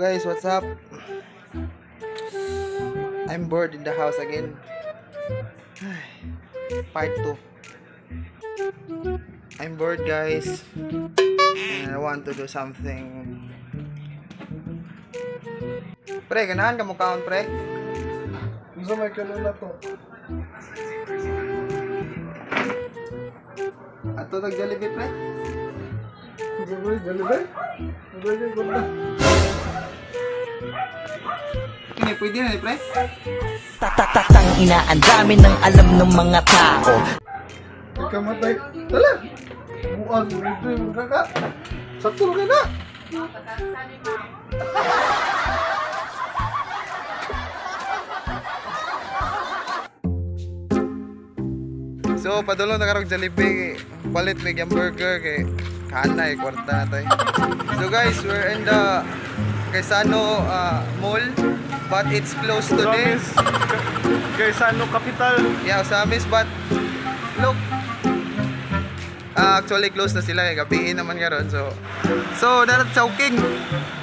Guys, what's up? I'm bored in the house again. Part 2. I'm bored, guys. And I want to do something. Pre, ganahan ka mukaon, pre? Unsa may kalula to? Ato tag Jollibee, pre? Unsa may Jollibee? Jollibee ko na. Kini pwede na ni pre? Tatatang ina, ang dami ng alam ng mga tao. Ikamatay. Tala. Buang libre mo kaka. Sakto ka na. So, padulong na karong Jollibee, palit may hamburger kay kanay kwarta na tayo. So guys, we're in the Gaisano Mall, but it's closed today. Gaisano Capital. Yeah, Osamis, but look, actually closed na sila kay gabiin naman karon. So darat Chowking.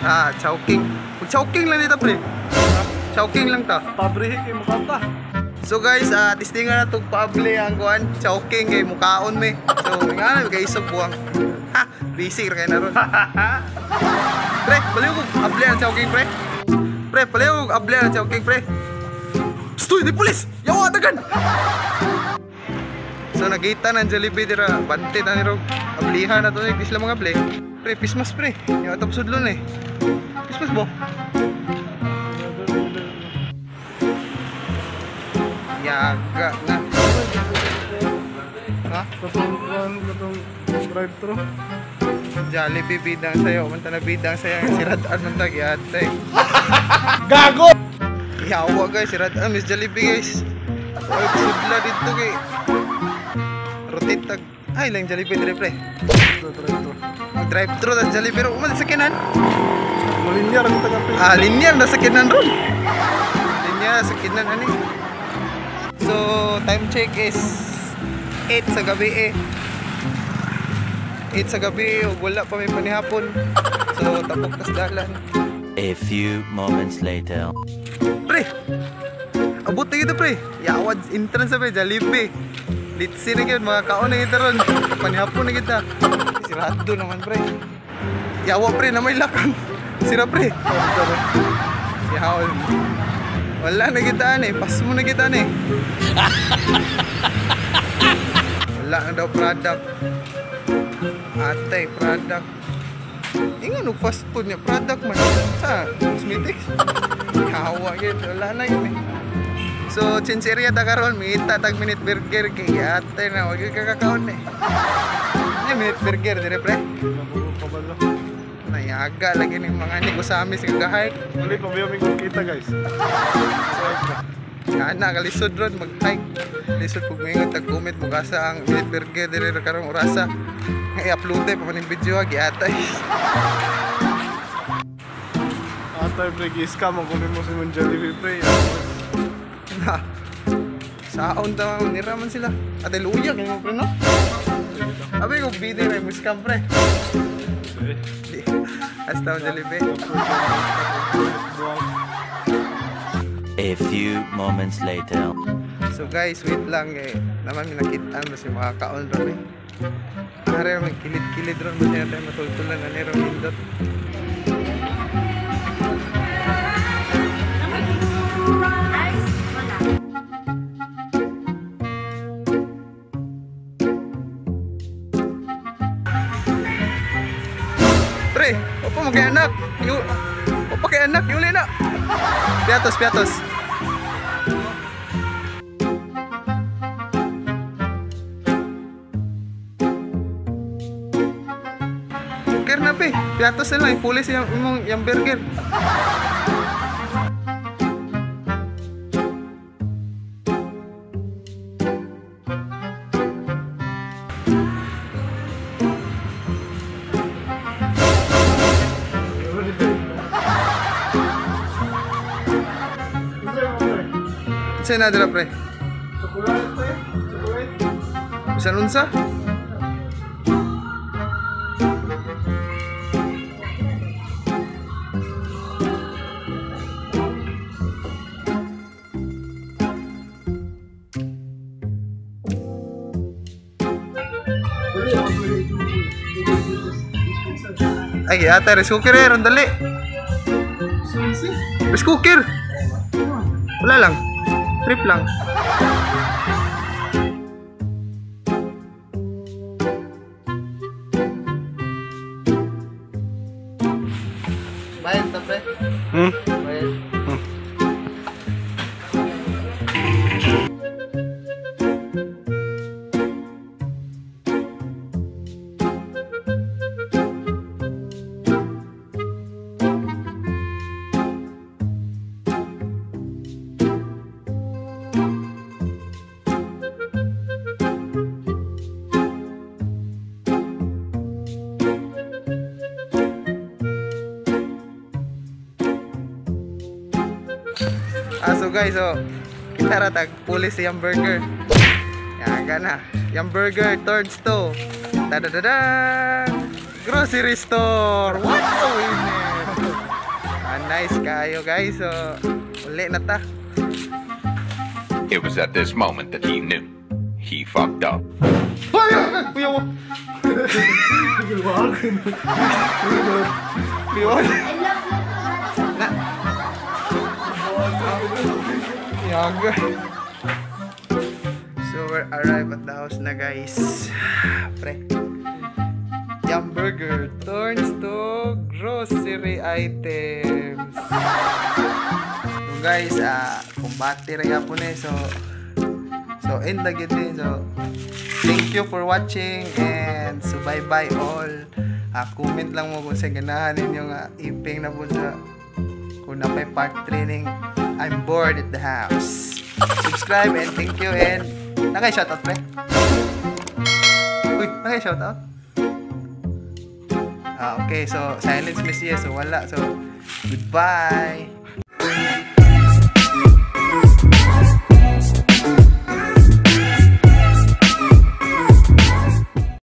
Ah, Chowking. Mag Chowking lang dito, pre. Chowking lang ta. Pabrihi kay mukha ta. So guys, testingan na tog paable ang kuan, Chowking kay mukaon me. So nga na kay isog buwang. Ha, busy ra kay na ron. Pre, baliw ko able ang Chowking, pre. Pre, baliw ko able ang Chowking, pre. Stoy, di pulis. Yawa tagan. So nagita ng Jollibee dira, bante ta ni rog. Ablihan na to ni sila mga able. Pre, Christmas pre. Yawa ta sudlon eh. Christmas bo. Yaga na. Ha? Katong kuan, katong drive-thru. Jollibee bidang sayo, man ta na bidang sayo si Radaan man ta giatay. Gago. Yawa guys, si Radaan Miss Jollibee guys. Ay sudla dito kay rotate tag. Ay lang Jollibee dire pre. Drive-thru. Mag drive-thru tas Jollibee ro man sa kinan. Linyar ang taga. Ah, linyar na sa kinan ron. Linyar sa kinan ani. So, time check is 8 sa gabi eh. 8 sa gabi, ug wala pa may panihapon. So, tapok tas dalan. A few moments later. Pre! Abot na kita, pre! Yawad entrance sa pre, Jollibee. Litsi na yun, mga kaon na kita ron. Panihapon na kita. Sirado naman, pre. Yawa, pre, na may lakang. Sira, pre. Yawa. Wala na kita eh. Pas mo na kita eh. Wala na daw product. Atay, product. Ingan no fast food niya. Product man. Sa cosmetics. Kawa yun. Wala na yun eh. So, chincheria ta karon, mita tag minute burger kay ate na wag kakakaon eh. Ay, minute burger dire pre. Nayaga lagi ning mga ni Osamis nga gahay. Uli pa ba yung kita guys? Ana kalisod ron mag-hike. Lisod pug mingon tag comment mo kasa ang minute burger dire karong orasa. I-upload pa man video giatay. Atay pre, gi-scam ang kunin mo sa imong Jollibee pre. Na. Saon ta nira man sila. Ate luya kay mo pre no. Abi ko bide ra mo scam pre. Hasta ang Jollibee. A few moments later. So guys, wait lang eh. Naman may nakitaan ba si mga kaon ron eh. Are man kilid-kilid ron ba tayo matultulan ani ron nindot. Pre, opo mo kay anak. Opo kay anak, yuli na. Piatos, piatos. Burger na pe. Piatos na lang, ipulis yung imong yung burger. Unsa na dira pre? Chocolate pre. Chocolate. Bisan unsa? Ay, ate, rice cooker eh, dali. Susi. Rice cooker. Wala lang. Trip lang. Bayad ta, pre. Bayad. Ah, so guys, so kita ra tag pulis sa Yum Burger. Yaga na. Yum Burger turns to da grocery store. What a winner. Ah, nice kayo guys. So uli na ta. It was at this moment that he knew. He fucked up. Ay, ay, kuya mo. Kuya. Na. Yaga. So we're arrived at the house na, guys. Pre. Yum Burger turns to grocery items. So guys, kumbate ra gyapon eh. So end na gyud eh. So thank you for watching and so bye bye all. Comment lang mo kung sa ganahan ninyo nga iping na po sa kung napay part 3 ning I'm bored at the house. Subscribe and thank you and nakay shoutout, pre. Uy, nakay shoutout. Ah, okay, so silence Messiah, so wala. So goodbye.